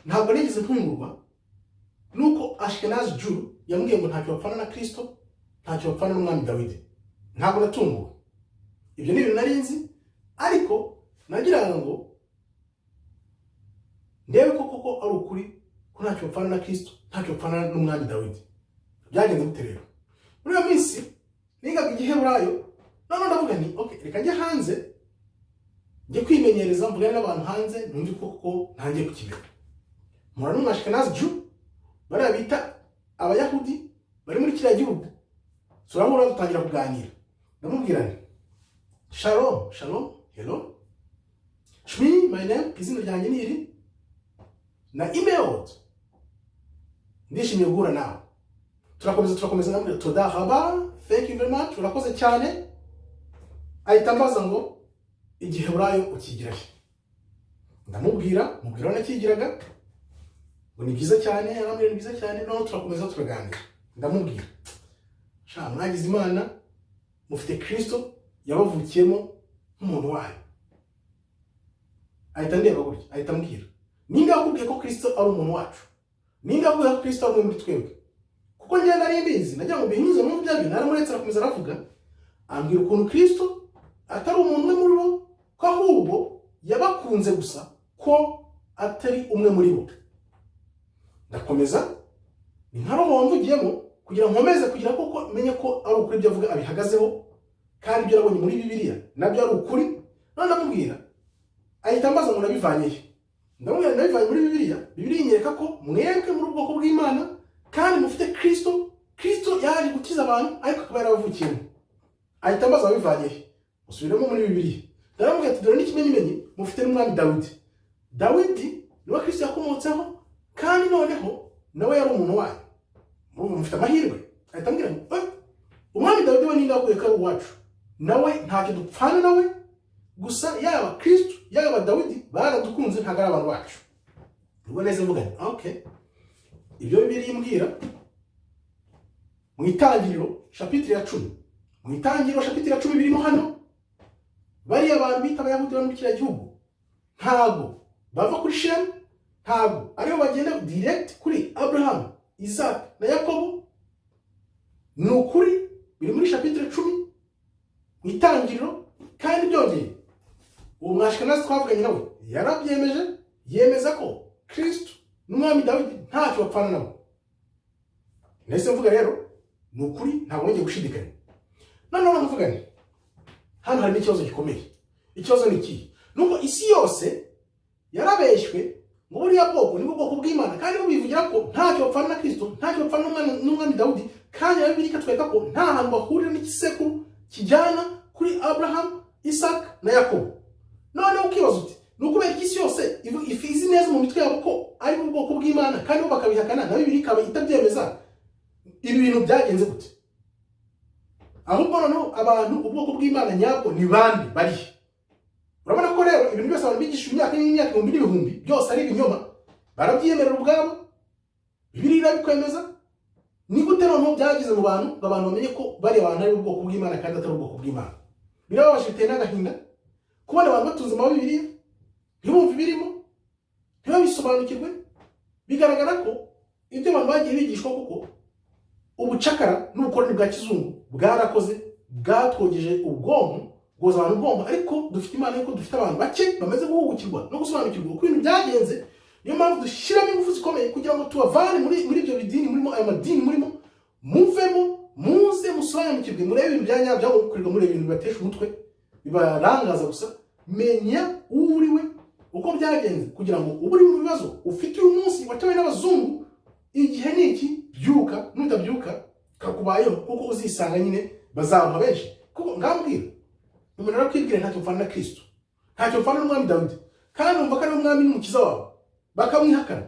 Ntabwo nigeze ntungurwa nuko Ashkenazi Jew yambwiye ngo ntacyo bapfana na Kristo, ntacyo bapfana n'umwami Dawidi. Ntabwo natunguwe, ibyo ni ibintu nari nzi, ariko nagiraga ngo ndebe ko koko ari ukuri ko ntacyo bapfana na Kristo, ntacyo bapfana n'umwami Dawidi. Byagenze gute rero? Muri iyo minsi nigaga Igiheburayo, noneho ndavuga nti: "Okay, reka njye hanze, njye kwimenyereza, mvugane n'abantu hanze, numve ko koko ntangiye kukimenya." Mpura n'Umwashikenazi Jew, bariya bita Abayahudi bari muri kiriya gihugu. Turahura, dutangira kuganira. Ndamubwira nti: "Shalom, shalom, hello, shmi, my name, izina ryanjye ni iri, naim meod, ndishimiye guhura nawe." Turakomeza, turakomeza, ndamubwira: "Toda raba, thank you very much, urakoze cyane." Ahita ambaza ngo: "Igiheburayo ukigira he?" Ndamubwira, mubwira aho nakigiraga, ngo ni byiza cyane. Arambwira ni byiza cyane. Noneho turakomeza, turaganira. Ndamubwira: "Sha, mwagize Imana, mufite Kristo yabavukiyemo nk'umuntu wayo." Ahita ndeba gutya, ahita ambwira: "Ninde wakubwiye ko Kristo ari umuntu wacu? Ninde wakubwiye ko Kristo ari umwe muri twebwe?" Kuko njyewe nari mbizi, nagira ngo mbihinyuze mu bya bintu. Naramuretse, arakomeza aravuga, ambwira ukuntu Kristo atari umuntu umwe muri bo, ko ahubwo yabakunze gusa, ko atari umwe muri bo. Ndakomeza, ni nka roho wamvugiyemo kugira ngo nkomeze, kugira koko menye ko ari ukuri ibyo avuga abihagazeho, kandi ibyo nabonye muri Bibiliya nabyo ari ukuri. None ndamubwira, ahita ambaza ngo nabivanye he? Ndamubwira: "Nabivanye muri Bibiliya. Bibiliya inyereka ko mwebwe muri ubwoko bw'Imana kandi mufite Kristo. Kristo yaje gukiza abantu, ariko akaba yaravukiyemo." Ahita ambaza: "Wabivanye he?" Usubiremo muri Bibiliya. Ndamubwira ati: "Dore n'ikimenyimenyi, mufite n'umwami Dawidi. Dawidi niwe Kristo yakomotseho, kandi noneho nawe yari umuntu wanyu. Murumva mufite amahirwe." Ahita ambwira ngo: "Eh, umwami Dawidi we ninde wakwiye ko ari uwacu? Nawe ntacyo dupfana nawe. Gusa yaba Kristo, yaba Dawidi, baradukunze, ntabwo ari abantu bacu." Ubwo neza mvuga nti: "Okay, ibyo Bibiliya imbwira mu Itangiriro chapitre ya 10, mu Itangiriro chapitre ya 10 birimo hano, bariya bantu bita Abayahudi bari muri kiriya gihugu ntabwo bava kuri Shemu, ntabwo aribo bagenda direct kuri Abraham, Isaac na Yakobo. Ni ukuri, biri muri chapitre 10 mu Itangiriro." Kandi byongeye, uwo Mwashikenazi twavuganye nawe yarabyemeje, yemeza ko Kristo n'umwami Dawidi ntacyo bapfana nabo. Nahise mvuga rero ni ukuri, ntabwo nongeye gushidikanya. Noneho nkavuga nti: "Hano harimo ikibazo gikomeye." Ikibazo ni ikihe? Nuko isi yose yarabeshywe ngo buriya bwoko nibwo bwoko bw'Imana, kandi bo bivugira ko ntacyo bapfana na Kristo, ntacyo bapfana n'umwami Dawidi, kandi na Bibiliya ikatwereka ko nta hantu bahurira n'igisekuru kijyana kuri Abraham, Isaac na Yakobo. Noneho ukibaza uti: "Ni ukubera ko isi yose izi neza mu mitwe yabo ko ari bo bwoko bw'Imana, kandi bo bakabihakana, na Bibiliya ikaba itabyemeza? Ibi bintu byagenze gute?" Ahubwo noneho abantu, ubwoko bw'Imana nyabwo ni bande? Barihe? Urabona ko rero ibintu byose abantu bigisha imyaka n'imyaka, ibihumbi n'ibihumbi, byose ari ibinyoma. Barabyiyemerera ubwabo, Bibiliya irabikwemeza. Ni gute noneho byageze mu bantu ngo abantu bamenye ko bariya bantu ari ubwoko bw'Imana kandi atari ubwoko bw'Imana? Birababaje, biteye n'agahinda kubona abantu batunze amabibiliya ntibumve ibirimo, ntibabisobanukirwe. Bigaragara ko ibyo abantu bagiye bigishwa, kuko ubucakara n'ubukoroni bwa kizungu bwarakoze, bwatwogeje ubwonko, bwoza abantu ubwonko. Ariko dufite Imana yuko dufite abantu bake bamaze guhugukirwa no gusobanukirwa uko ibintu byagenze. Niyo mpamvu dushyiramo ingufu zikomeye kugira ngo tubavane muri ibyo bidini murimo, aya madini murimo, muvemo, muze musobanukirwe, murebe ibintu bya nyabyo, aho gukorerwa muri ibintu bibatesha umutwe, bibarangaza gusa. Menya uwo uri we, uko byagenze, kugira ngo ube uri mu bibazo ufite uyu munsi watewe n'abazungu. Igihe ni iki, byuka. Nutabyuka kakubayeho, kuko uzisanga nyine bazamuha benshi. Kuko ngambwira, umuntu arakwibwira: "Ntacyo mpfana na Kristo, ntacyo mpfana n'umwami Dawidi," kandi wumva ko ari umwami n'umukiza wawe, bakamwihakana.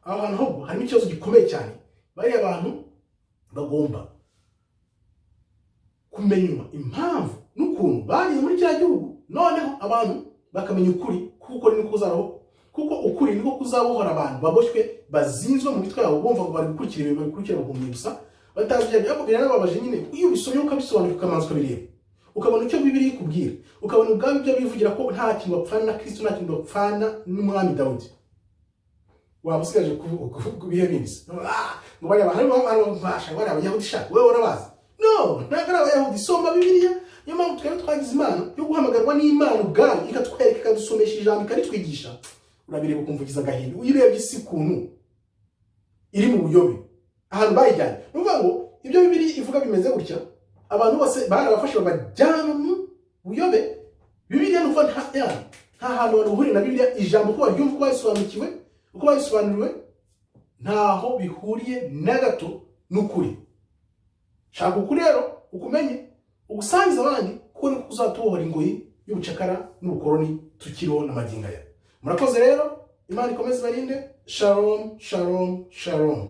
Aho hantu ahubwo harimo ikibazo gikomeye cyane. Bariya bantu bagomba kumenywa impamvu n'ukuntu bageze muri kiriya gihugu, noneho abantu bakamenya ukuri, kuko ukuri niko kuzabaho, kuko ukuri niko kuzabohora abantu baboshywe, bazinzwe mu mitwe yabo, bumva ngo bari gukurikira ibintu, babikurikira bagumye gusa batazi ibyo ariko. Biranababaje nyine iyo ubisomye, ukabisobanukirwa, ukamanza ukabireba, ukabona icyo Bibiliya ikubwira, ukabona ubwabo ibyo bivugira ko nta kintu bapfana na Kristo, nta kintu bapfana n'umwami Dawidi. Waba usigaje ku bihe bindi se? Ah, ngo bariya bantu basha, ngo bariya Abayahudi sha, wowe urabazi? No, ntabwo ari Abayahudi. Soma Bibiliya. Niyo mpamvu twebwe twagize Imana yo guhamagarwa n'Imana ubwayo, ikatwereka, ikadusomesha ijambo, ikaritwigisha. Urabireba ukumva ugize agahinda. Iyo urebye isi ukuntu iri mu buyobe, ahantu bayijyanye, ni ukuvuga ngo ibyo Bibiliya ivuga bimeze gutya: abantu bose barabafashe babajyana mu buyobe. Bibiliya ni ukuvuga nta hantu abantu bahurira na Bibiliya. Ijambo uko baryumva, uko bayisobanukiwe, uko bayisobanuriwe, ntaho bihuriye na gato n'ukuri. Shaka ukuri rero, ukumenye, ugusangiza abandi, kuko niko kuzatubohora ingoyi y'ubucakara n'ubukoroni tukiriho n'amagingo aya. Murakoze rero, Imana ikomeze ibarinde. Shalom, shalom, shalom.